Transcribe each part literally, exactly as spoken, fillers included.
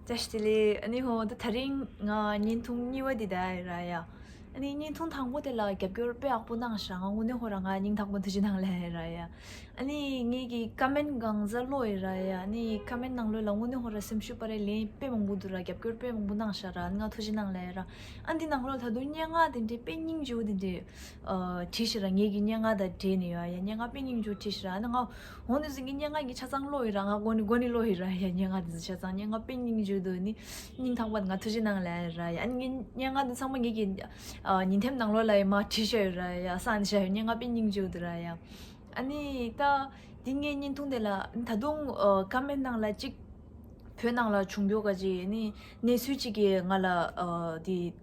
བཀྲ་ཤིས་བདེ་ལེགས། ཨ་ནི་ཧོ་ད་དེ་རིང་ང་བརྙན་ཐུང་གཉིས་པ་འདི་ད་ར་ཡ། ཨ་ནི་བརྙན་ཐུང་དང་པོ་དེ་ལ་རྒྱབ་སྐྱོར་དཔེ་ཡག་པོ་གནང་ཤག་ང་དངོས་གནས་ཧོ་ར་ང་སྙིང་ཐག་པ་ཐུགས་རྗེ་གནང་ལེ་ར་ཡ། ཨ་ནི་ངེད་ཀྱི་ཀ་མེན་གང་ཟག་ལོ་ཡི་ར་ཡ། ཨ་ནི་ཀ་མེན་ནང་ལོ་ལ་དངོས་གནས་ཧོ་ར་སེམས་ཤུགས་སྤར་རེ་ལན་དཔེ་མང་པོ་འདུག་ར། རྒྱབ་སྐྱོར་དཔེ་མང་པོ་གནང་ཤག་ར། ཨ་ནི་ང་ཐུགས་རྗེ་གནང་ལེ་ར། ཨ་འདི་ནང་ལོ་ད་དུང་སྙན་ངག་དེ་འདྲའི་དཔེ་སྙིང་རྗེ་པོ་དེ་འདྲའི་ཨ་བྲིས་ཤག་ར། ངེད་ཀྱི་སྙན་ངག་དང་འབྲེལ་ནས་ཡ་ཡ་སྙན་ངག་དཔེ་སྙིང་རྗེ་པོ་བྲིས་ཤག་ར། ཨ་ནི་ང་འོ་འདི་ཚོ་ངའི་སྙན་ངག་གི་ཆ་ཚང་ཀློག་ཡོད་ར། ང་མགོ་ནས་མགོ་ནས་ཀློག་ཡོད་ར་ཡ། སྙན་ངག་འདི་ཚོ་ཆ་ཚང་སྙན་ངག་དཔེ་སྙིང་རྗེ་པོ་འདུག་ནི་སྙིང་ཐག་པ་ང་ཐུགས་རྗེ་གནང་ལེ་ར་ཡ། ཨ་ནི་ངའི་སྙན་ངག་འདི་ཚང་མ་ངེད་ཀྱི་ཨ་ཉིན་ཐེམ་ནང་ལོགས་ལ་ཡ་མ་བྲིས་བཞག་ཡོད་ར་ཡ། བསགས་བཞག་ཡོད། སྙན་ངག་དཔེ་སྙིང་རྗེ་པོ་འདུག་ར་ཡ། ཨ་ནི་ད་འདི་ངའི་བརྙན་ཐུང་དེ་ལ་ད་དུང་ཨ་ཀ་མེན་ནང་ལ་གཅིག་བོད་ནང་ལ་བྱུང་རྒྱུ་ག་ཅིག་ནི་གནས་ཚུལ་གཅིག་གིས་ང་ལ་ཨ་འདི་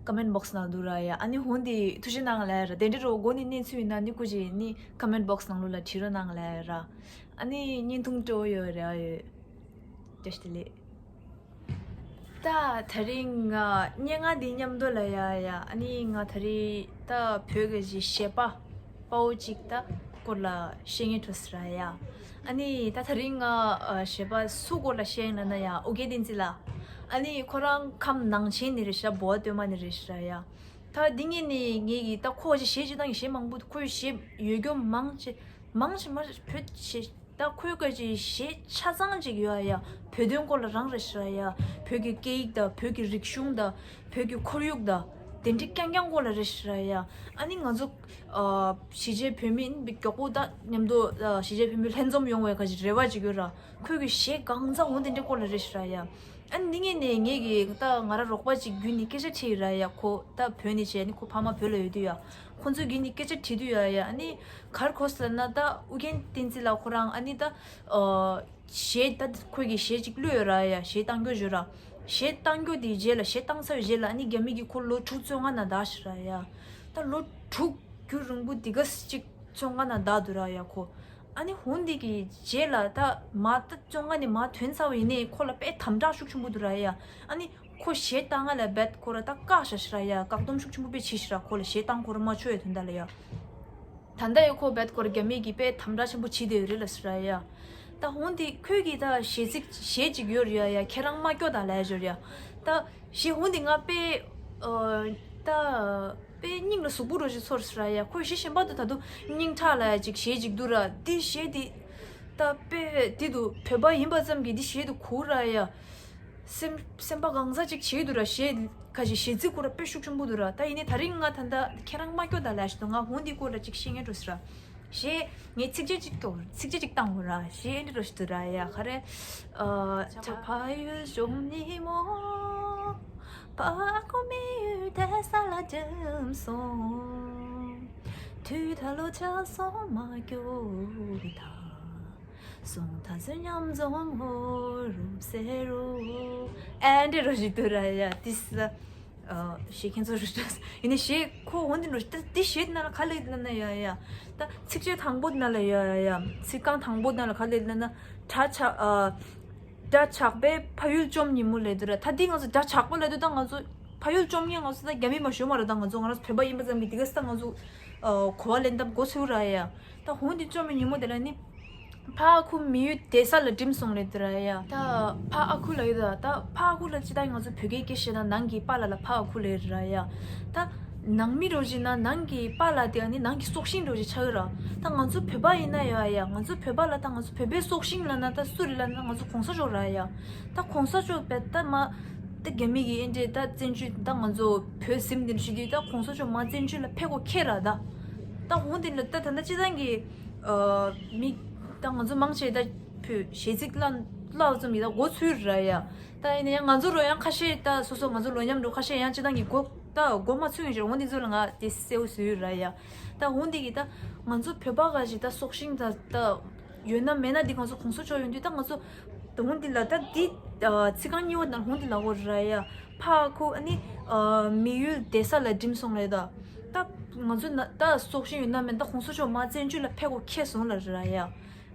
ཀ་མེན་བོག་སི་ནང་འདུག་ར་ཡ། ཨ་ནི་ཧོན་འདི་ཐུགས་རྗེ་གནང་ལེ་ར། དེ་འདྲ་རོ་མགོ་ནས་གནས་ཚུལ་ཡིན་ན་ནི་སྐུ་མཁྱེན་ནི་ཀ་མེན་བོག་སི་ནང་ལོགས་ལ་བྲིས་རོགས་གནང་ལེ་ར། ཨ་ནི་བརྙན་ཐུང་སྤྲོ་བོ་ཡོད་རེད་ཨ་ཡོད། བཀྲ་ཤིས་བདེ་ལེགས། ད་དེ་རིང་ང་སྙན་ངག་འདི་མཉམ་དུ་ལ་ཡ་ཡ། ཨ་ནི་ང་དེ་རིང་ད་བོད་ཀྱི་གཞས་པ་དཔའ་བོ་གཅིག་ད་སྐོར་ལ་བཤད་ངེས་འགྲོ་ཟེར་ར་ཡ། ཨ་ནི་ད་དེ་རིང་ང་ཨ་གཞས་པ་སུ་སྐོར་ལ་བཤད་ཡིན་ལབ་ན་ཡ་ཨོ་རྒྱན་བསྟན་འཛིན་ལགས། ཨ་ནི་ཁོ་རང་ཁམས་ནང་ཆེན་ནས་རེད་ཤག་བོད་པ་སྟོད་མ་ནས་རེད་ཤག་ར་ཡ། ད་འདི་ངས་ནི་ངེད་ཀྱི་ད་ཁོ་གཞས་བྱེད་སྟངས་ཀྱི་གཞས་མང་པོ་ཁོའི་གཞས་ཡོད་རྒྱུ་མང་ཆེ་མང་ཆེ་མ་བོད་གཞས། ད་ཁོའི་སྐད་ཀྱི་གཞས་ཆ་ཚང་ཅིག་ཡོད་ཨ་ཡ། བོད་དོན་སྐོར་ལ་རང་རེད་ཤག་ར་ཡ། བོད་ཀྱི་སྐད་ཡིག་དང་བོད་ཀྱི་རིག་གཞུང་དང་བོད་ཀྱི་ཁོར་ཡུག་དང་དེ་འདྲའི་རྐྱང་རྐྱང་སྐོར་ལ་རེད་ཤག་ར་ཡ། ཨ་ནི་ང་ཚོ་ཨ་གཞིས་བྱེས་བོད་མི་མགྱོགས་པོ་ད་མཉམ་དུ་ཨ་གཞིས་བྱེས་བོད་མི་ལྷན་འཛོམས་ཡོང་བའི་ག་ཅིག་རེ་བ་ཅིག་ཡོད་ར། ཁོའི་གི་གཞས་གང་ཚ་འོང་དེ་འདྲའི་སྐོར་ལ་རེད་ཤག་ར་ཡ། ཨ་ནི་འདི་ངས་ནས་ངེད་ཀྱི་ད་ང་ར་རོགས་པ་ཅིག་བརྒྱུད་ནས་སྐད་ཆ་དྲིས་ཡོད་ར་ཡ། ཁོ་ད་བོད་ནས་བྱས་ནི་ཁོ་ཕ་མ་བོད་ལ་ཡོད་དུས་ཡ། ཁོང་ཚོའི་གི་ནི་སྐད་ཆ་དྲིས་དུས་ཡ་ཡ། ཨ་ནི་གར་གོ་སོང་ལབ་ན་ད་ཨོ་རྒྱན་བསྟན་འཛིན་ལགས་ཁོ་རང་ཨ་ནི་ད་ཨ་གཞས་ད་ཁོའི་གི་གཞས་ཅིག་བླུགས་ཡོད་ར་ཡ། གཞས་བཏང་རྒྱུ་བརྗོད་ར། གཞས་བཏང་རྒྱུ་དེའི་རྗེས་ལ་གཞས་བཏང་ཚར་བའི་རྗེས་ལ་ཨ་ནི་རྒྱ་མི་གི་ཁོ་ལོ་དྲུག་བཙོན་ཁང་ནང་བསྡད་ཤག་ར་ཡ། ད་ལོ་དྲུག་རྒྱུན་རིང་པོ་འདི་ག་ཅིག་བཙོན་ཁང་ནང་བསྡད་འདུག་ར་ཡ་ཁོ། ཨ་ནི་ཧོན་འདི་གི་རྗེས་ལ་ད་མ་ད་བཙོན་ཁང་ནས་མ་ཐོན་ཚར་བ་ཡིན་ནའི་ཁོ་ལ་དཔེ་དམ་དྲག་ཤུགས་ཆེན་པོ་འདུག་ར་ཡ། ཨ་ནི་ཁོ་གཞས་བཏང་ང་ལ་རྦད་ཁོ་ར་ད་བཀག་བཞག་ཤག་ར་ཡ། བཀག་སྡོམ་ཤུགས་ཆེན་པོ་དཔེ་བྱས་ཤག་ར། ཁོ་ལ་གཞས་བཏང་ཁོ་ར་མ་ཆོག་ཡ་དོན་དག་ལ་ཡ། ད་ལྟ་ཡ་ཁོ་རྦད་ཁོ་ར་རྒྱ་མི་གི་དཔེ་དམ་དྲག་ཆེན་པོ་བྱས་བསྡད་ཡོད་རེད་ལ་ཟེར་ར་ཡ། ད་ཧོན་འདི་ཁོས་གི་ད་གཞས་ཚིག་གཞས་ཅིག་ཡོད་རེད་ཡ་ཡ། ཁྱེད་རང་མ་སྐྱོ་ད་ལབ་ཡ་ཡོད་རེད་ཡ། ད་གཞས་ཧོན་འདི་ང་དཔེ་ཨ་ད། དཔེ་སྙིང་ལ་ཟུག་པོ་རོ་ཞིག་ཚོར་ཟེར་ར་ཡ། ཁོའི་གཞས་གཞན་པ་དུ་ད་དུང་སྙིང་ཁྲག་ལ་ཡ་ཅིག་གཞས་ཅིག་འདུག་ར། འདི་གཞས་འདི་ད་དཔེ་འདི་དུ་བོད་པ་ཡིན་པ་ཙམ་གྱིས་འདི་གཞས་དུ་གོ་ར་ཡ། སེམས་སེམས་པ་གང་ཟག་ཅིག་བྱེད་འདུག་ར། གཞས་ཁ་ཅིག་གཞས་ཚིག་ཁོ་ར་དཔེ་ཤུགས་ཆེན་པོ་འདུག་ར། ད་ཡིན་ནའི་ད་རིང་ང་ད་ད་ཁྱེད་རང་མ་སྐྱོ་ད་ལ་ཞིག་འདུག་ང་ཧོན་འདི་སྐོར་ལ་ཅིག་བཤད་ངེས་འགྲོ་ཟེར་ར། གཞས་ངས་ཚིགས་བཅད་ཅིག་སྐྱོར། ཚིགས་བཅད་ཅིག་བཏང་དགོས་ར། གཞས་འདི་འདྲ་ཞིག་འདུག་ར་ཡ། ག་རེ། ཨ། ཇ་ཕ་ཡུལ་ཇོམ་ནི་མོ། ཕ་ཁུ་མི་ཡུལ་དེ་ས་ལ་འགྲིམ་སོང་། དུས་ད་ལོ་ཆ་སོང་མ་སྐྱོ་གི་ད། སོང་ད་ཚོད་མཉམ་འཛོམས་ཧོ་རུབ་སེ་རུ། ཨེ་འདྲ་རོ་ཞིག་འདུག་ར་ཡ། དེ་ས། ཨ། གཞས་ཁྱེད་ཚོ་རུ་ཏོས་ཡིན་ནའི་གཞས་ཁོ་འོན་ཏེ་འགྲོ་ད་འདི་གཞས་ནང་ལ་ག་ལེ་ལ་ན་ཡ་ཡ། ད་ཚིགས་བཅད་དང་པོ་ནང་ལ་ཡ་ཡ། ཚིག་རྐང་དང་པོ་ནང་ལ་ག་ལེ་ལ་ན། དགྲ་ཇག་ཨ། དགྲ་ཇག་པས་ཕ་ཡུལ་བཅོམ་ཉིན་མོ་ལས་དུ་ར། ད་འདི་ང་ཚོ་དགྲ་ཇག་པ་ལས་དུ་ད་ང་ཚོ་ཕ་ཡུལ་བཅོམ་ཉིན་ང་ཚོ་ད་རྒྱ་མི་མ་ཞོ་མ་ར། ད་ང་ཚོ་ང་རང་ཚོ་བོད་པ་ཡིན་པ་ཙམ་གྱི་འདི་ག་ས་ང་ཚོ་ཨ། གོ་བ་ལེན་ཏམ་གོ་ཚུལ་ར་ཡ། ད་འོན་ཏེ་བཅོམ་ཉིན་མོ་དེ་ལ་ནི། ཕ་ཨ་ཁུ་མི་ཡུལ་དེ་ས་ལ་འགྲིམ་སོང་ལེ་དུ་ར་ཡ། ད་ཕ་ཨ་ཁུ་ལ་ཡོད་ད། ད་ཕ་ཨ་ཁུ་ལ་ཅི་ད་ང་ཚོ་བོད་སྐད་སྐད་བཤད་ན་ནང་གི་པཱ་ལགས་ལ་ཕ་ཨ་ཁུ་ལེ་ར་ཡ། ད་ནང་མི་རོ་ཞིག་ན་ནང་གི་པཱ་ལགས་དེ་ཨ་ནི་ནང་གི་སྲོག་ཤིང་རོ་ཞིག་ཆགས་ཡོད་ར། ད་ང་ཚོ་བོད་པ་ཡིན་ན་ཡ་ཡ། ང་ཚོ་བོད་པ་ལ་ད་ང་ཚོ་བོད་པའི་སྲོག་ཤིང་ལ་ན་ད་སུ་རེད་ལ་ན་ང་ཚོ་གོང་ས་མཆོག་ར་ཡ། ད་གོང་ས་མཆོག་བེད་ད་མ། ད་རྒྱ་མི་གི་ཨེ་འདྲས་ད་བཙན་བྱོལ་ད་ང་ཚོ་བོད་ཟིན་དེ་ཞུ་དུས་ད་གོང་ས་མཆོག་མ་བཙན་བྱོལ་ལ་ཕེབས་གོ་ཁེ་ར་ད། ད་འོན་ཏེ་ལ་ད་ད་ད་སྤྱི་བཏང་གི་ཨ་མི་ད་ང་ཚོ་མང་ཆེ་ད་བོད་གཞས་ཚིག་ལ་ལ་ཙམ་ཡི་ད་མགོ་ཚོས་ར་ཡ། ད་ཡིན་ན་ཡང་ང་ཚོ་རོ་ཡང་ཁ་ཤས་ད་སོ་སོ་ང་ཚོ་ལོ་མཉམ་འགྲོ་ཁ་ཤས་ཡང་སྤྱི་བཏང་གི་མགོ་ད་མགོ་མ་ཚོས་ཡོད་ཅེས་འོན་ཏེ་ཚོ་ལ་ང་དེ་གསལ་བོ་བཟོས་ཡོད་ར་ཡ། ད་འོན་ཏེ་གི་ད་ང་ཚོ་བོད་པ་ག་ཞིག་ད་སྲོག་ཤིང་ད་ད། ཡོད་ན་མེད་ན་འདི་ང་ཚོ་གོང་ས་མཆོག་ཡོང་དུས་ད་ང་ཚོ་དོན་འདི་ལ་ད་འདི་ཨ་ཚིག་རྐང་གཉིས་པ་ནང་འོང་འདི་ལ་འོ་ར་ཡ། ཕ་ཁུ་ཨ་ནི་ཨ་མི་ཡུལ་དེ་ས་ལ་འགྲིམ་སོང་ལེ་ད། ད་ང་ཚོ་ན་ད་སྲོག་ཤིང་ཡོད་ན་མེད་ན་ད་གོང་ས་མཆོག་མ་བཙན་བྱོལ་ལ་ཕེབས་གོ་ཁེ་སོང་ལ་ར་ཡ།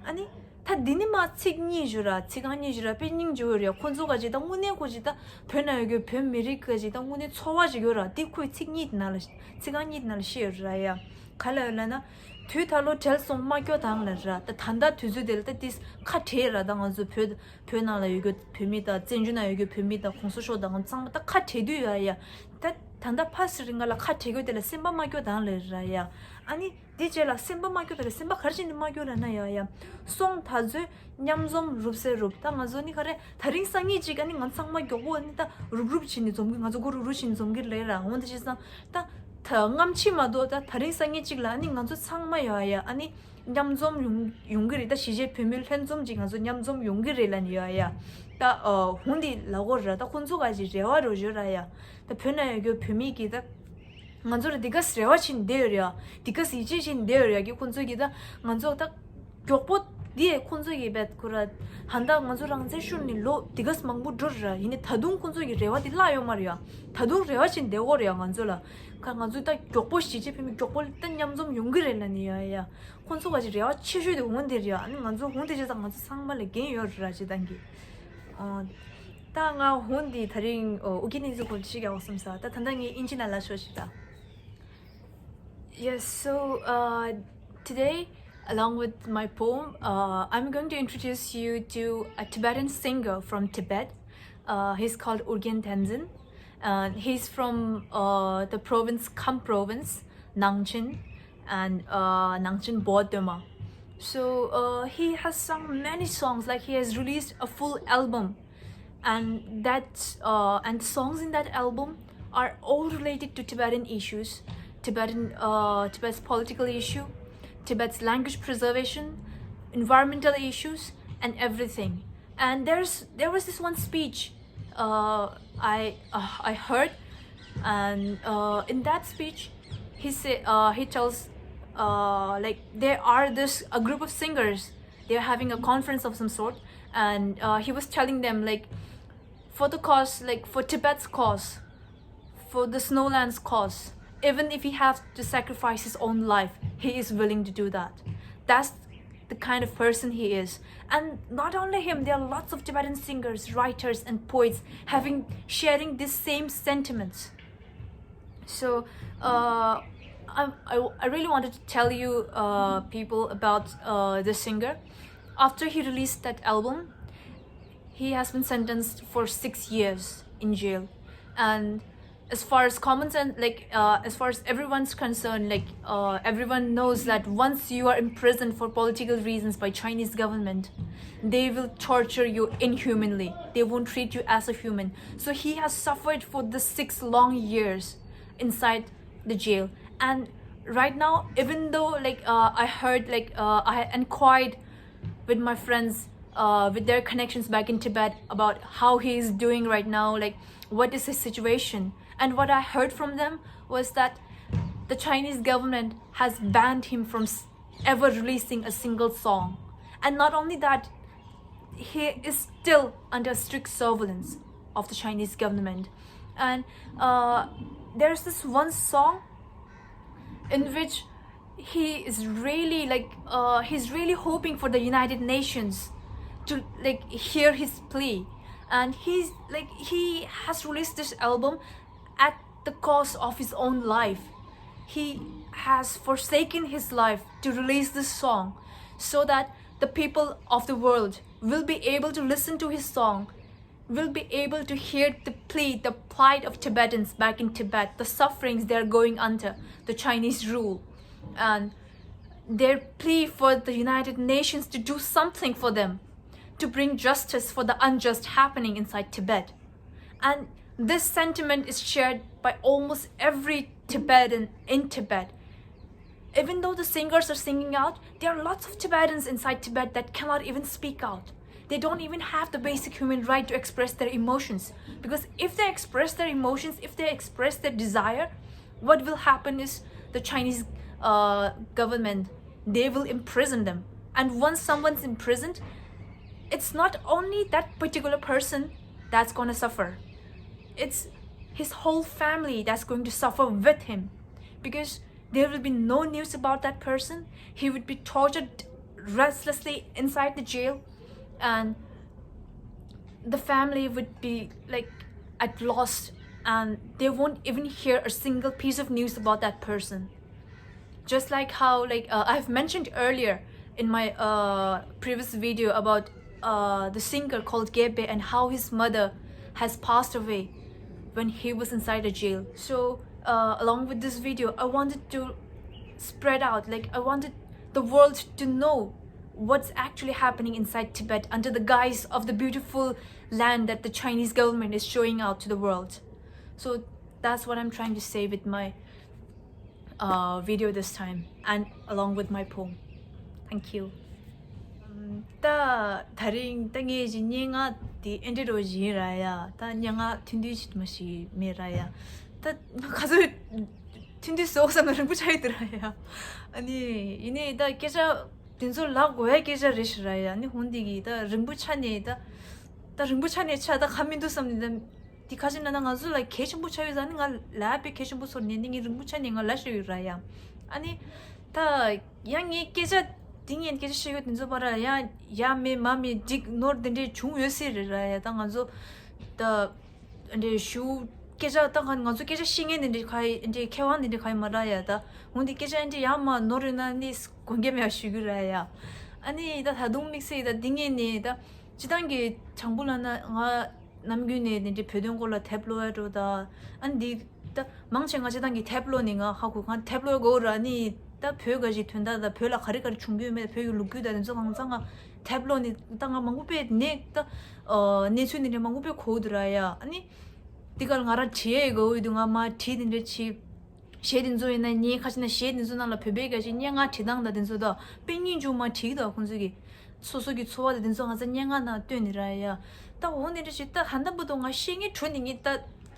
ཨ་ནི་ ད་འདི་ནི་མ་ཚིག་གཉིས་ཞུ་ར། ཚིག་རྐང་གཉིས་ཞུ་ར། དཔེ་སྙིང་རྗེ་བོ་རེད། ཁོ་ཚོ་ག་ཅིག་ད་དངོས་གནས་ཁོ་ཅིག་ད་བོད་ནང་ཡོད་རྒྱུ་བོད་མི་རིགས་ག་ཅིག་ད་དངོས་གནས་ཚོར་བ་ཞིག་ཡོད་ར། དེ་ཁོའི་ཚིག་གཉིས་དེ་ནང་ལ། ཚིག་རྐང་གཉིས་དེ་ནང་ལ་བཤད་ཡོད་ར་ཡ། ག་ལ་ཡོད་ལ་ན། དུས་ད་ལོ་བྲལ་སོང་མ་སྐྱོ་དང་ལ་ར། ད་ད་ལྟ་དུས་ཚོད་དེ་ལ་ད་ཏིས་ཁ་བྲལ་ར། ད་ང་ཚོ་བོད་བོད་ནང་ལ་ཡོད་རྒྱུ་བོད་མི་དང་བཙན་བྱོལ་ནང་ཡོད་རྒྱུ་བོད་མི་དང་གོང་ས་མཆོག་དང་ཚང་མ་ད་ཁ་བྲལ་དུས་ཡ་ཡ། ད་ད་ལྟ་ཕ་སི་རི་ང་ལ་ཁ་བྲལ་རྒྱུ་དེ་ལ་སེམས་པ་མ་སྐྱོ་དང་ལ་ར་ཡ། ཨ་ནི། དེ་རྗེས་ལ་སེམས་པ་མ་སྐྱོ་དང་ལ། སེམས་པ་ག་རེ་བྱས་ནས་མ་སྐྱོ་ལ་ན་ཡ་ཡ། སོང་ད་ཚོད་མཉམ་འཛོམས་རུབ་སེ་རུབ། ད་ང་ཚོ་ནི་ག་རེ་ད་རིང་སང་ཉིན་ཅིག་ཨ་ནི་ང་ཚང་མ་མགྱོགས་པོ་ཨ་ནི་ད་རུབ་རུབ་བྱས་ནས་འཛོམས་གི། ང་ཚོ་གོ་རུབ་རུབ་བྱས་ནས་འཛོམས་གི་ལེ་ར། འོན་ཏེ་བྱས་ཙང་ད་ད་སྔ་ཕྱི་མ་གཏོགས་ད་ད་རིང་སང་ཉིན་ཅིག་ལ་ཨ་ནི་ང་ཚོ་ཚང་མ་ཡ་ཡ་ཨ་ནི་མཉམ་འཛོམས་ཡོང་ཡོང་གི་རེད། ད་གཞིས་བྱེས་བོད་མི་ལྷན་འཛོམས་ཅིག་ང་ཚོ་མཉམ་འཛོམས་ཡོང་གི་རེད་ལ་ནི་ཡ་ཡ། ད་ཨ་འོན་ཏེ་ལ་གོ་ར། ད་ཁོ་ཚོ་ག་ཅིག་རེ་བ་རོ་བརྗོད་ར་ཡ། ད་བོད་ནང་ཡོད་རྒྱུ་བོད་མི་གི་ད། ང་ཚོ་ལ་འདི་ག་རེ་བ་བྱས་ནས་བསྡད་ཡོད་རེད་ཡ། འདི་ག་ཡིད་ཆེས་བྱས་ནས་བསྡད་ཡོད་རེད་ཡ། གི་ཁོ་ཚོ་གི་ད་ང་ཚོ་ད་མགྱོགས་པོ་འདི་ཁོ་ཚོ་གི་བེད་ཁོ་ར། ཧན་ད་ང་ཚོ་རང་བཙན་ཤོར་ནས་ལོ་འདི་ག་མང་པོ་འགྲོ་ར། ཡིན་ནའི་ད་དུང་ཁོ་ཚོ་གི་རེ་བ་འདི་བརླག་ཡོད་མ་རེད་ཡ། ད་དུང་རེ་བ་བྱས་ནས་བསྡད་ཡོད་རེད་ཡ། ང་ཚོ་ལ་ཁ་ང་ཚོ་ད་མགྱོགས་པོ་གཞིས་བྱེས་བོད་མི་མགྱོགས་པོ་ད་མཉམ་འཛོམས་ཡོང་གི་རེད་ལ་ནི་ཡ་ཡ། ཁོ་ཚོ་ག་ཅིག་རེ་བ་ཆེ་ཤོས་དེ་འོན་ཏེ་རེད་ཡ། ཨ་ནི་ང་ཚོ་འོན་ཏེ་བྱས་ཙང་ང་ཚོ་ཚང་མ་ལ་འགན་ཡོད་རེད་ར། སྤྱི་བཏང་གི་ཨ། ད་ང་འོན་ཏེ་ད་རིང་ཨོ་ཨུ་གི་ནི་ཟུ་གོ་ཤི་ག་འོ་སམ་ས། ད་ད་ད་ངས་ཨིན་ཇི་ནང་ལ་ཤོད་ཤི་ད། Yes, so uh, today, along with my poem, uh, I'm going to introduce you to a Tibetan singer from Tibet. Uh, he's called Urgen Tenzin. Uh, he's from uh, the province, Kham province, Nangchen, and uh, Nangchen Bodhema. So uh, he has sung many songs, like he has released a full album, and that uh, and songs in that album are all related to Tibetan issues, Tibetan uh, Tibet's political issue, Tibet's language preservation, environmental issues, and everything. And there's there was this one speech uh, I uh, I heard, and uh, in that speech, he say uh, he tells uh, like there are this a group of singers. They're having a conference of some sort, and uh, he was telling them like for the cause, like for Tibet's cause, for the Snowland's cause, even if he has to sacrifice his own life, he is willing to do that. That's the kind of person he is. And not only him, there are lots of Tibetan singers, writers, and poets having sharing these same sentiments. So, uh, I, I, I really wanted to tell you uh, people about uh, this singer. After he released that album, he has been sentenced for six years in jail. And as far as common sense, like uh, as far as everyone's concerned, like uh, everyone knows that once you are imprisoned for political reasons by Chinese government, they will torture you inhumanely. They won't treat you as a human. So he has suffered for the six long years inside the jail. And right now, even though like uh, I heard, like uh, I inquired with my friends uh, with their connections back in Tibet about how he is doing right now, like what is his situation. And what I heard from them was that the Chinese government has banned him from ever releasing a single song. And not only that, he is still under strict surveillance of the Chinese government. And uh, there's this one song in which he is really like uh, he's really hoping for the United Nations to like hear his plea. And he's like he has released this album at the cost of his own life. He has forsaken his life to release this song so that the people of the world will be able to listen to his song, will be able to hear the plea, the plight of Tibetans back in Tibet, the sufferings they're going under the Chinese rule, and their plea for the United Nations to do something for them, to bring justice for the unjust happening inside Tibet. And this sentiment is shared by almost every Tibetan in Tibet. Even though the singers are singing out, there are lots of Tibetans inside Tibet that cannot even speak out. They don't even have the basic human right to express their emotions. Because if they express their emotions, if they express their desire, what will happen is the Chinese uh, government, they will imprison them. And once someone's imprisoned, it's not only that particular person that's going to suffer. It's his whole family that's going to suffer with him, because there will be no news about that person. He would be tortured restlessly inside the jail, and the family would be, like, at lost, and they won't even hear a single piece of news about that person. Just like how, like, uh, I've mentioned earlier in my uh, previous video about uh, the singer called Gebe and how his mother has passed away when he was inside a jail. So uh, along with this video, I wanted to spread out, like, I wanted the world to know what's actually happening inside Tibet under the guise of the beautiful land that the Chinese government is showing out to the world. So that's what I'm trying to say with my uh, video this time and along with my poem. Thank you. ད་ད་རིང་ད་ངས་ཀྱི་སྙན་ངག་དེ་ཨེ་འདྲ་རོ་བཞིན་ར་ཡ། ད་སྙན་ངག་ཐུང་ཐུང་ཞིག་མ་ཞིག་མེད་ར་ཡ། ད་ཁ་ཚོད་ཐུང་ཐུང་བཟོ་བསམ་ན་རིང་པོ་ཆགས་ཡོད་དུ་ར་ཡ། ཨ་ནི་ཡིན་ནའི་ད་སྐད་ཆ་དེ་ཚོ་ལབ་དགོས་ཡ་སྐད་ཆ་རེད་ཤི་ར་ཡ། ཨ་ནི་འོན་ཏེ་གི་ད་རིང་པོ་ཆགས་ནས་ད་ད་རིང་པོ་ཆགས་ནས་ཆ་ད་ཁ་མི་འདུག་བསམ་ནས་ད། དེ་ཁ་ཅིག་ན་ན་ང་ཚོ་ལ་གལ་ཆེན་པོ་ཆགས་ཡོད་ཙང་ནི་ང་ལ་དཔེ་གལ་ཆེན་པོ་ཚོར་ནས་ནི་ངས་རིང་པོ་ཆ་ནས་ང་ལ་ཤོད་ཡོད་ར་ཡ། ཨ་ནི་ད་ཡང་ངས་སྐད་ཆ་དེ་ངས་སྐད་ཆ་བཤད་ཡོད་དེ་ཚོ་པ་ར་ཡ་ཡ་མེད་མ་མེད་འགྲིག་ནོར་དེ་འདྲས་བྱུང་ཡོད་སྲིད་རེད་ར་ཡ། ད་ང་ཚོ་ད་འདྲས་ཞུ་སྐད་ཆ་ད་ང་ང་ཚོ་སྐད་ཆ་བཤད་མཁན་དེ་འདྲས་ག་ཡི་འདྲས་མཁས་དབང་དེ་འདྲས་ག་ཡི་མ་ར་ཡ། ད་འོན་ཏེ་སྐད་ཆ་འདྲས་ཡ་མ་ནོར་ཡོད་ན་ནི་དགོངས་འགལ་མེད་པ་ཞུ་གི་ར་ཡ། ཨ་ནི་ད་ད་དུང་དམིགས་བསལ་ད་འདི་ངས་ནི་ད་སྤྱི་བཏང་གི་དྲང་པོ་ལབ་ན་ང་ནམ་རྒྱུན་ནས་དེ་འདྲའི་བོད་དོན་སྐོར་ལ་དེབ་ཀློག་ཡ་འགྲོ་ད། ཨ་ནི་འདི་ད་མང་ཆེ་ང་ཅི་ཏང་གི་དེབ་ཀློག་ནི་ང་ཧ་གོ་གང་དེབ་ཀློག་དགོས་ར་ནི་ད་བོད་ག་ཞིག་དོན་དག་ད་བོད་ལ་ག་རེ་ག་རེ་བྱུང་གི་ཡོད་མེད་བོད་ཀྱི་ལོ་རྒྱུས་ད་དེ་ཚོ་གང་ཚང་ང་དེབ་ཀློག་ནི་ད་ང་མང་པོ་དཔེ་ནས་ད་གནས་ཚུལ་འདི་འདྲ་མང་པོ་དཔེ་གོ་འདུག་ར་ཡ། ཨ་ནི་འདི་ག་ལ་ང་རང་བྲིས་ཡས་དགོས་འོས་འདུག་ང་མ་བྲིས་དེ་འདྲ་བྱས། གཞས་དེ་ཚོ་ཡིན་ན་ངས་ཁ་ཅིག་ན་གཞས་དེ་ཚོ་ནང་ལ་བོད་པའི་ག་ཅིག་སྙན་ངག་བྲིས་སྟངས་དང་དེ་ཚོ་དང་དཔེ་སྙིང་རྗེ་མོ་བྲིས་འདུག་ཁོང་ཚོ་གི་སོ་སོ་གི་འཚོ་བ་དང་དེ་ཚོ་ང་ཚོ་སྙན་ངག་ནང་བཏོན་ནི་ར་ཡ། ད་འོ་འདི་འདྲ་ཞིག་ད་ཧ་ད་བུ་དང་ང་བཤད་ངེས་བྲོ་ནི་ངས་ད་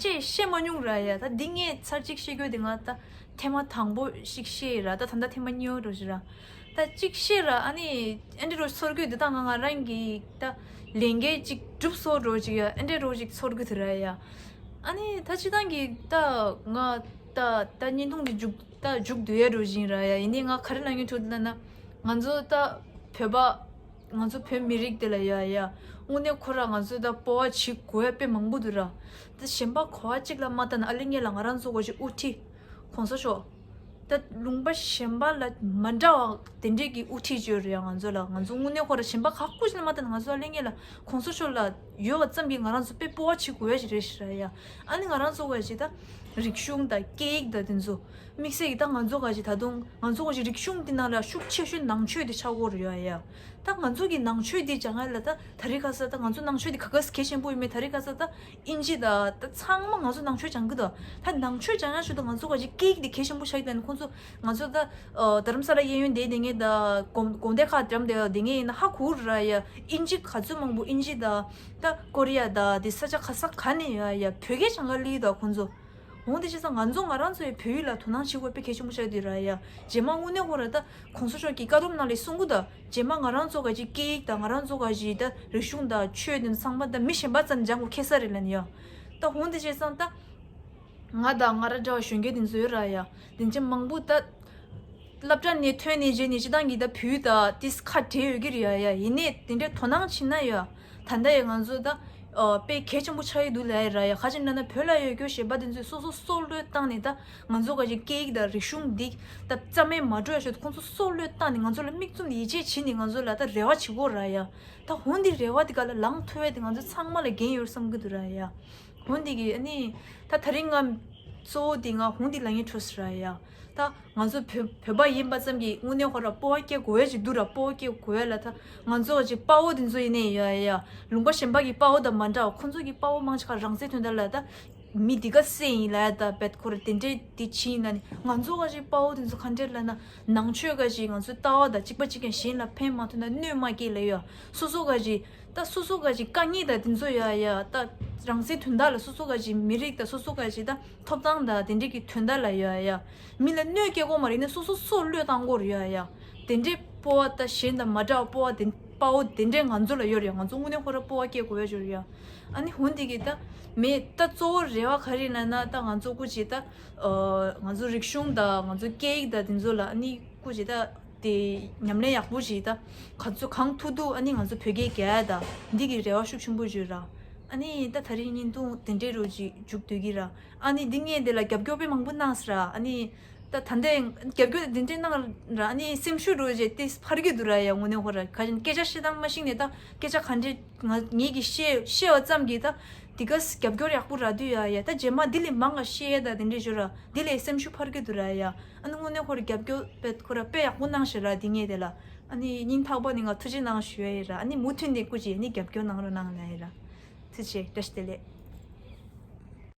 ཅེས་བཤད་མ་མྱོང་ར་ཡ། ད་འདི་ངས་ཚར་གཅིག་བཤད་རྒྱུ་དེ་ང་ད་ཐེངས་མ་དང་པོ་ཞིག་བཤད་ཡི་ར། ད་ད་ལྟ་ཐེངས་མ་གཉིས་པ་འགྲོ་ཞིག་ར། ད་གཅིག་བཤད་ར། ཨ་ནི་ཨེ་འདྲ་རོ་ཚོར་གྱི་འདུག་ད་ང་ང་རང་གི་ད་ལས་འགན་གཅིག་སྒྲུབ་སོ་འགྲོ་ཅིག་ཡ་ཨེ་འདྲ་རོ་ཅིག་ཚོར་གྱི་འདུག་ར་ཡ། ཨ་ནི་ད་སྤྱི་བཏང་གི་ད་ང་ད་ད་བརྙན་ཐུང་འདི་མཇུག་ད་མཇུག་བསྡུ་ཡ་འགྲོ་བཞིན་ར་ཡ། ཡིན་ནའི་ང་ག་རེ་ལབ་ཡོང་འདུག་ལབ་ན་ང་ཚོ་ད་བོད་པ་ང་ཚོ་བོད་མི་རིགས་དེ་ལ་ཡ་ཡ་དངོས་གནས་ཁོ་ར་ང་ཚོ་ད་སྤོབས་པ་བྱེད་དགོས་ཡ་དཔེ་མང་པོ་འདུག་ར། ད་གཞན་པ་གོ་བ་གཅིག་ལ་མ་ལྟ་ན་ཨ་ལེ་ངེད་ལ་ང་རང་ཚོ་གོ་ཞིག་དབུ་ཁྲིད་གོང་ས་མཆོག་ད་ལུང་པ་གཞན་པ་ལ་མ་འདྲ་བ་དེ་འདྲས་ཀྱི་དབུ་ཁྲིད་ཅིག་ཡོད་རེད་ཡ། ང་ཚོ་ལ་ང་ཚོ་དངོས་གནས་ཁོ་ར་གཞན་པ་ག་སྐུ་ཞིག་ལ་མ་ལྟ་ན་ང་ཚོ་ཨ་ལེ་ངེད་ལ་གོང་ས་མཆོག་ལ་ཡོད་པ་ཙམ་གྱིས་ང་རང་ཚོ་དཔེ་སྤོབས་པ་བྱེད་དགོས་ཡ་ཞིག་རེད་ཤི་ར་ཡ། ཨ་ནི་ང་རང་ཚོ་ག་ཞིག་ད་རིག་གཞུང་དང་སྐད་ཡིག་དང་དེ་ཚོ་དམིགས་བསལ་གྱི་ད་ང་ཚོ་ག་ཞིག་ད་དུང་ང་ཚོ་ག་ཞིག་རིག་གཞུང་འདི་ནང་ལ་ཤུགས་ཆེ་ཤོས་ནང་ཆོས་དེ་ཆགས་ཀྱི་ཡོད་རེད་ཡ། ད་ང་ཚོ་གི་ནང་ཆོས་འདི་སྦྱང་ཡ་ལ་ད་ད་རེས་ཁ་སང་ད་ང་ཚོ་ནང་ཆོས་འདི་ག་ག་གལ་ཆེན་པོ་ཡིན་མེད་ད་རེས་ཁ་སང་ད་ཨིན་ཇི་ད་ད་ཚང་མ་ང་ཚོ་ནང་ཆོས་སྦྱང་གི་འདུག་ད་ནང་ཆོས་སྦྱང་ཡ་ཞུ་ད་ང་ཚོ་ག་ཞིག་སྐད་ཡིག་འདི་གལ་ཆེན་པོ་ཆགས་ཀྱི་ད་ནི་ཁོང་ཚོ་ང་ཚོ་ད་རྡ་རམ་ས་ལ་གཡས་གཡོན་དེ་དེ་ངས་ད་དགོན་དགོན་སྡེ་ཁག་འགྲམ་དེ་དེ་ངས་ཡིན་ན་ཧ་གོ་ར་ཡ། ཨིན་ཇི་ག་ཚོད་མང་པོ་ཨིན་ཇི་ད་ད་ཀོ་རི་ཡ་ད་དེ་ས་ཆ་ག་ས་ག་ནས་ཡ་ཡ་བོད་སྐད་སྦྱང་ག་སླེབས་ད་ཁོང་ཚོ། འོང་དེ་བྱས་ཙང་ང་ཚོ་ང་རང་ཚོའི་བོད་ཡིག་ལ་དོ་སྣང་བྱེད་དགོས་དཔེ་གལ་ཆེན་པོ་ཆགས་ཀྱི་ར་ཡ། རྗེས་མ་དངོས་གནས་ཁོ་ར་ད་གོང་ས་མཆོག་གི་བཀའ་སློབ་ནང་ལ་གསུང་གི་ད་རྗེས་མ་ང་རང་ཚོ་ག་ཅིག་སྐད་ཡིག་དང་ང་རང་ཚོ་ག་ཅིག་ད་རིག་གཞུང་དང་ཆོས་དེ་ཚང་མ་ད་མི་གཞན་པ་ཙམ་སྦྱང་དགོས་ཁེལ་ས་རེད་ལབ་ནི་ཡ། ད་འོང་དེ་བྱས་ཙང་ད་ང་དང་ང་ར་འདྲ་བ་གཞོན་སྐྱེས་དེ་ཚོ་ཡོད་ར་ཡ། དེ་ཚོ་མང་པོ་ད་སློབ་གྲྭ་ནས་ཐོན་ནས་རྗེས་ནས་སྤྱི་བཏང་གི་ད་བོད་ད་ཏིས་ཁ་བྲལ་ཡོད་ཀྱི་རེད་ཡ་ཡ། ཡིན་ནའི་དེ་འདྲའི་དོ་སྣང་བྱེད་ན་ཡ། ད་ལྟ་ཡ་ང་ཚོ་ད་ཨ་དཔེ་གལ་ཆེན་པོ་ཆགས་ཡི་འདུག་ལབ་ཡ་ར་ཡ། ག་ཅི་ན་ན་བོད་ལ་ཡོད་རྒྱུ་གཞན་པ་དེ་ཚོས་སོ་སོ་སྲོག་བློས་བཏང་ནས་ད་ང་ཚོ་ག་ཅིག་སྐད་ཡིག་དང་རིག་གཞུང་འདི་ད་རྩ་མེད་མ་འགྲོ་ཡ་ཞོར་ཁོང་ཚོ་སྲོག་བློས་བཏང་ནས་ང་ཚོ་ལ་མིག་བཙུམ་ནས་ཡིད་ཆེས་བྱེད་ནས་ང་ཚོ་ལ་ད་རེ་བ་བྱེད་དགོས་ར་ཡ། ད་འོང་དེ་རེ་བ་དེ་ག་ལ་ལངས་ཐུབ་ཡ་དེ་ང་ཚོ་ཚང་མ་ལ་འགན་ཡོད་བསམ་གི་འདུག་ར་ཡ། འོང་དེ་གི་ཨ་ནི་ད་ད་རིང་ང་གཙོ་བོ་དེ་ང་འོང་དེ་ལ་ངས་འཕྲོ་སི་ར་ཡ། ད་ང་ཚོ་བོད་བོད་པ་ཡིན་པ་ཙམ་གྱིས་དངོས་གནས་ཁོ་ར་སྤོབས་པ་སྐྱེ་དགོས་ཡ་ཅིག་འདུག་ར། སྤོབས་པ་སྐྱེ་དགོས་ཡ་ལ་ད་ང་ཚོ་ག་ཅིག་དཔའ་བོ་དེ་ཚོ་ཡིན་ནའི་ཡ་ཡ། ལུང་པ་གཞན་པ་གི་དཔའ་བོ་དང་མ་འདྲ་བ་ཁོ་ཚོ་གི་དཔའ་བོ་མང་ཆེ་ཁ་རང་བཙན་དོན་དག་ལ་ད་མི་འདི་ག་སེ་ཡིན་ལ་ཡ། ད་བེད་ཁོ་ར་དེ་འདྲས་དེ་ཕྱིན་ཡིན་ན་ནི་ང་ཚོ་ག་ཅིག་དཔའ་བོ་དེ་ཚོ་ག་འདྲས་ལ་ན་ནང་ཆོས་ག་ཅིག་ང་ཚོ་ལྟ་བ་དང་གཅིག་པ་གཅིག་རྐྱང་གཞན་ལ་ཕན་མ་ཐོགས་ན་གནོད་མ་སྐྱེལ་ལ་ཡ། སོ་སོ་ག་ཅིག་ད་སོ་སོ་ག་ཅིག་དཀའ་ངལ་དང་དེ་ཚོ་ཡ་ཡ། ད་རང་སའི་དོན་དག་ལ་སོ་སོ་ག་ཅིག་མི་རིགས་དང་སོ་སོ་ག་ཅིག་ད་ཐོབ་ཐང་དང་དེ་འདྲས་ཀྱི་དོན་དག་ལ་ཡ་ཡ། མི་ལ་གནོད་སྐྱེལ་དགོས་མ་རེད་ན་སོ་སོ་སྲོག་བློས་བཏང་དགོས་རེད་ཡ་ཡ། དེ་འདྲས་སྤོབས་པ་ད་གཞན་དང་མ་འདྲ་བ་སྤོབས་པ་དེ་དཔའ་བོ་དེ་འདྲས་ང་ཚོ་ལ་ཡོད་རེད། ང་ཚོ་དངོས་གནས་ཁོ་ར་སྤོབས་པ་སྐྱེ་དགོས་ཡ་ཅིག་རེད་ཡ། ཨ་ནི་འོན་ཏེ་གི་ད་མེད་ད་གཙོ་བོ་རེ་བ་ག་རེ་ན་ན་ད་ང་ཚོ་སྐུ་མཁྱེན་ད་ང་ཚོ་རིག་གཞུང་དང་ང་ཚོ་སྐད་ཡིག་དང་དེ་ཚོ་ལ་ཨ་ནི་སྐུ་མཁྱེན་ད། དེ་ཉམས་ལེན་ཡག་པོ་ཞིག་ད་ག་ཚོད་གང་ཐུབ་ཐུབ་ཨ་ནི་ང་ཚོ་བོད་སྐད་རྒྱག་ཡ་ད་འདི་གི་རེ་བ་ཤུགས་ཆེན་པོ་ཡོད་ར། ཨ་ནི་ད་ད་རིང་བརྙན་ཐུང་དེ་འདྲའི་རོ་ཅིག་མཇུག་བསྡུ་གི་ར། ཨ་ནི་འདི་ངས་དེ་ལ་རྒྱབ་སྐྱོར་དཔེ་མང་པོ་གནང་སོང་ར། ཨ་ནི་ད་ད་ལྟའི་རྒྱབ་སྐྱོར་དེ་འདྲའི་གནང་ར། ཨ་ནི་སེམས་ཤུགས་རོ་ཅིག་དེ་འཕར་གི་འདུག་ར། ཡ་དངོས་གནས་ཁོ་ར་ག་ཅིན་སྐད་ཆ་བཤད་སྟངས་མ་ཤེས་ནས་ད་སྐད་ཆ་ག་འདྲའི་ང་ངེད་ཀྱིས་བཤད་བཤད་པ་ཙམ་གྱིས་ད་དེ་ག་རྒྱབ་སྐྱོར་ཡག་པོ་རག་དུས་ཡ་ཡ་ད་རྗེས་མ་འདི་ལས་མང་ང་བཤད་ཡ་ད་དེ་འདྲའི་ཞུ་ར། འདི་ལས་སེམས་ཤུགས་འཕར་གི་འདུག་ར་ཡ། ཨ་ནི་དངོས་གནས་ཁོ་ར་རྒྱབ་སྐྱོར་དཔེ་ཁོ་ར་དཔེ་ཡག་པོ་གནང་ཞིག་ར་འདི་ངས་དེ་ལ། ཨ་ནི་སྙིང་ཐག་པ་ནས་ང་ཐུགས་རྗེ་གནང་ཞུ་ཡ་ཡིན་ར། ཨ་ནི་མུ་མཐུད་ནས་སྐུ་མཁྱེན་ནི་རྒྱབ་སྐྱོར་གནང་རོགས་གནང་ལ་ཡིན་ར། ཐུགས་རྗེ་ཆེ། བཀྲ་ཤིས་བདེ་ལེགས།